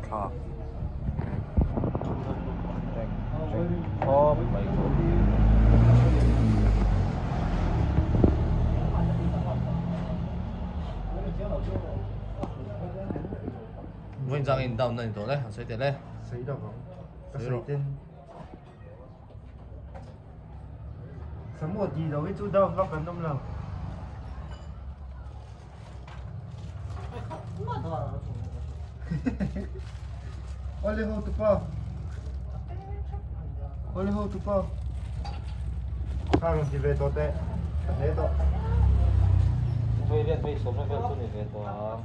Rapthlak reng khawp mai chu. Vawiin chang in down na ni tawh le, an sawi tel e. Sawi lo vang, ka sawi ten. Samu a tih loh hi chu down vak kan awm lo. Awle ho tupa. Awle ho tupa. Kha rawn ti ve tawh teh. Ka hle tawh. Vei riat vei sawmna vel chu ni ve tawh a.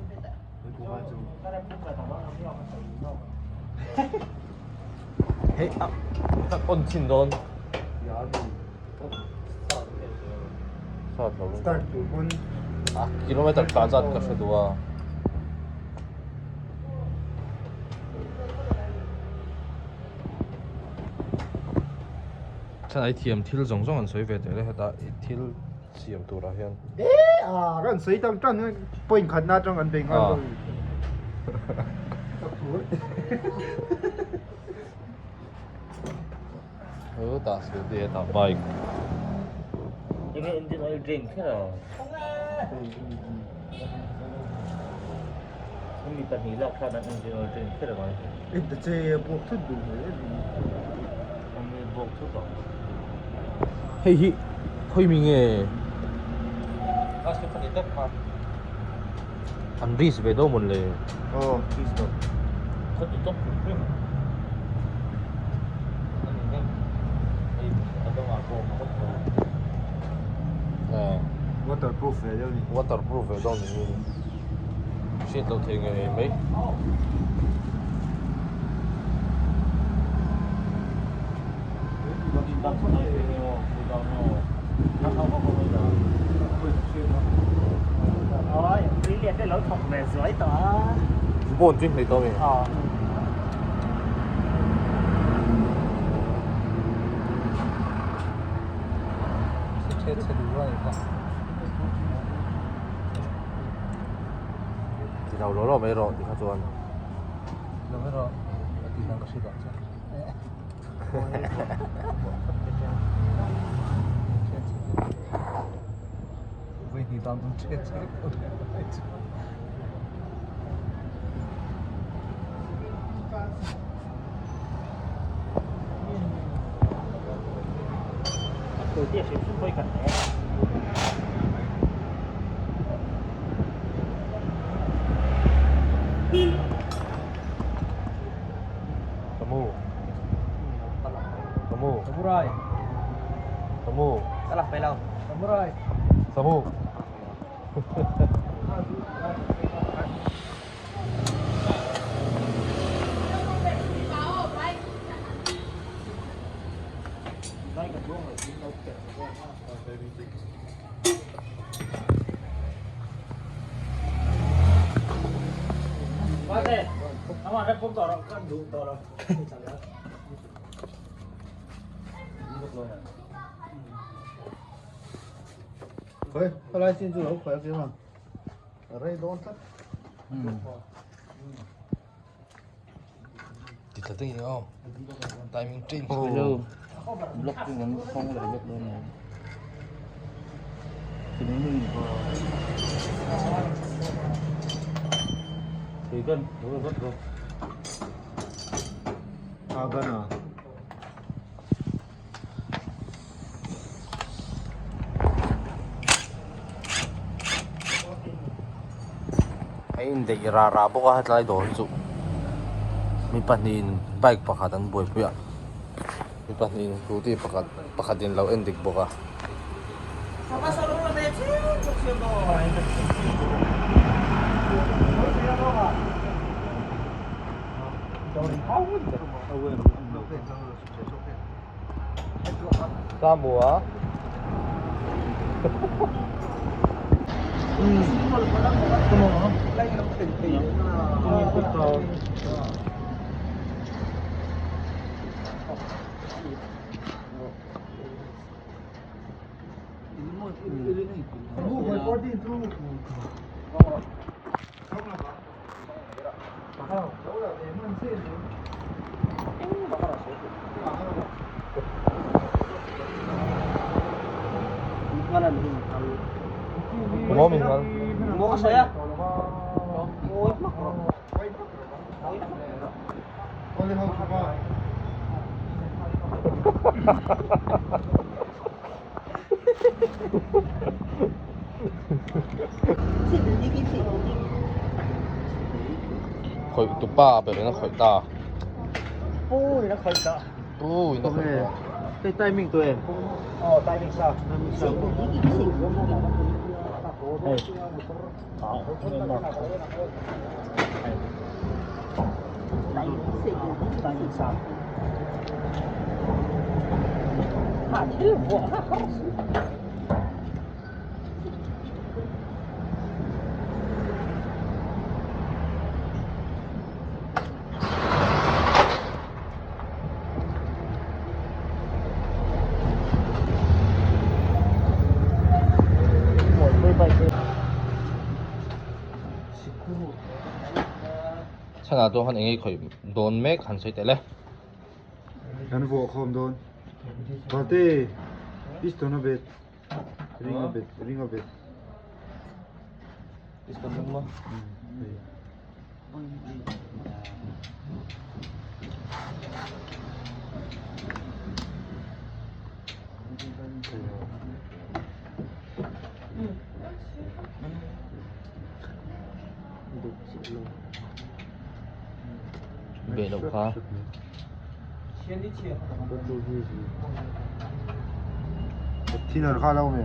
Hei a tak on chin dawn. Start tur pawn. A kilometer tlan zat ka hre duh a. Chuan ai thiam thil zawng zawng an sawi ve tel e hetah thil siam turah hian. E a kan sawi tang tan hian point khatna atang kan bei nghal dawn. Hu tah scooty hetah bike. Enge engine oil drain kher a. Hemi pahnih lak khan an engine oil drain kher a ngai. En ta che a buak thut duh hmel em em. Ami buak thut ang. Hei hi khawi mi nge? Last kha ni tep kha. An risk ve dawn mawn le. Aw risk lo. Khaw ti tawp hrim hrim. Ani vek. Hei a dangah pawh a khawp tho. Aw. Waterproof ve deuh ni. Waterproof ve dawn ni. Hriat loh thei ngei mai. Bone chu hmei tawh mi. Ti lo law law mai rawh tikha chuan. Lo mai rawh a tih dan ka hre dah chuan. Vawi hnih tan tum ṭhet ṭhet Samu. Samu. Samurai. Samu. Salah pelau. Samurai. Samu. Khoi, khalai chin chu lo khoi a ma. Rei dawn tlat. Ti tla ding aw. Timing train. Hello. Block chu kan khawng leh vek dawn a. Thì gần, đúng rồi, rất rồi. A gan a. A indeih rah rah bawk a hetlai dawr hi chu mi pahnihin bike pakhat an buaipui a mi pahnihin scooty pakhat pakhatin lo en dik bawk a. Samu a. mi nghal. Khawih tu pa ber in a khawih ta. Pu in a khawih ta. Pu in a khawih ta. Hei timing tu em? Aw timing sa. Hei. Timing sa. Chhanah chuan khan eng nge khawih dawn mek han sawi teh le. Kan vuah khawm dawn. Vate piston a bet ring a bet ring a bet. Piston ring maw? Beh loh kha. Thinner kha lo me.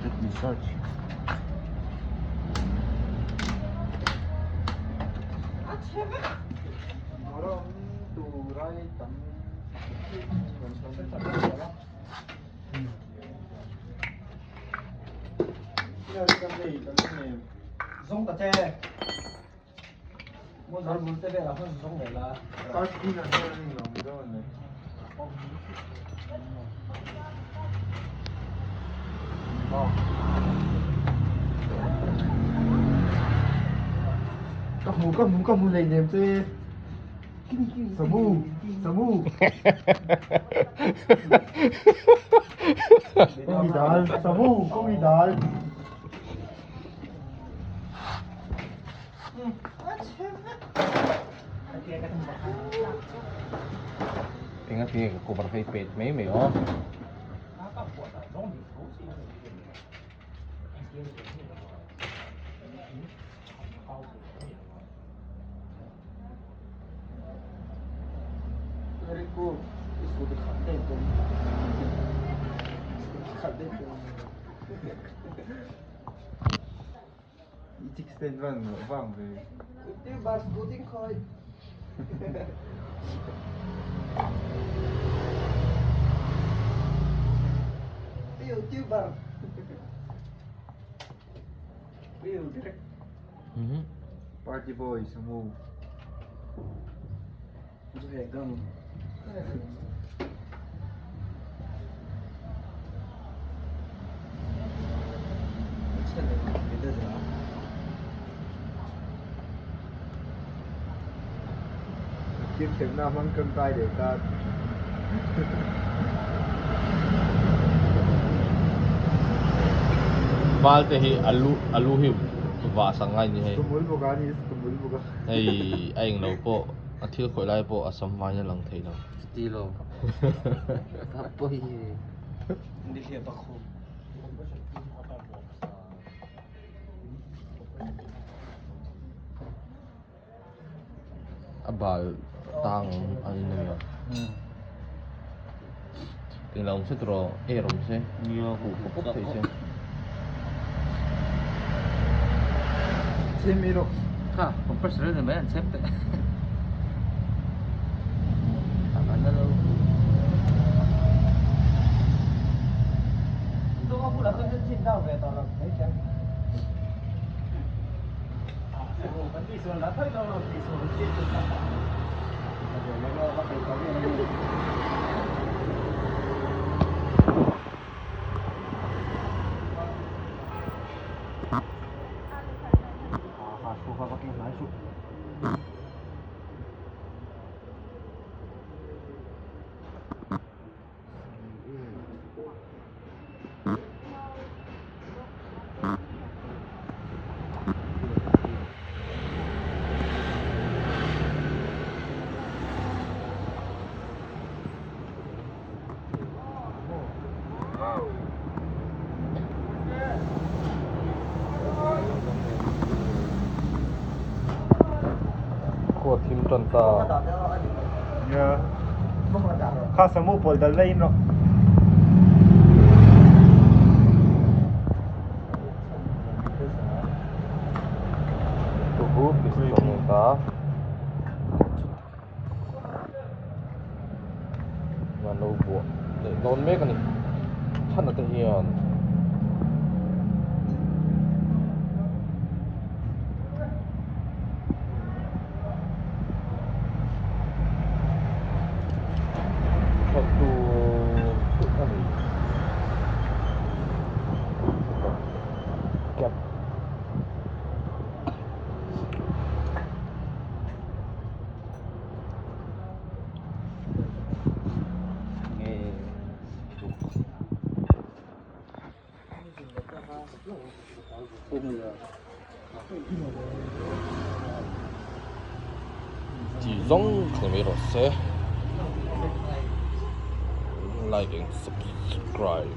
Let me search. Zawng ta che. Maw zar bul te velah khan zawng ve la. Ka hmu ka hmu ka hmu nei nem che. Samu samu. Kawng i dal samu kawng i dal. Enga tinge ka cover phei pet mai mai aw. Very good. Party boy samu. Thil hmang tangkai leh ta. Val te hi a lu a lu hi vah sak ngai ni hei. Tumul bawk a ni tumul bawk a. Hei a englo pawh a thil khawih lai pawh a sam vain a lang thei lo. Chuti lo. Pawi hi. A bal tang a in ania eng lo awm se tawh air awm se huh pawp pawp thei se. Khua thim tan ta. Nia. Kha samu pawl dal la in rawh. Tuhu pistol ni ta. An lo buah leh dawn mek a ni. Chhana te hian khelh tur a ni. Cap. Tih zawng kha ni mai rawh se like and subscribe.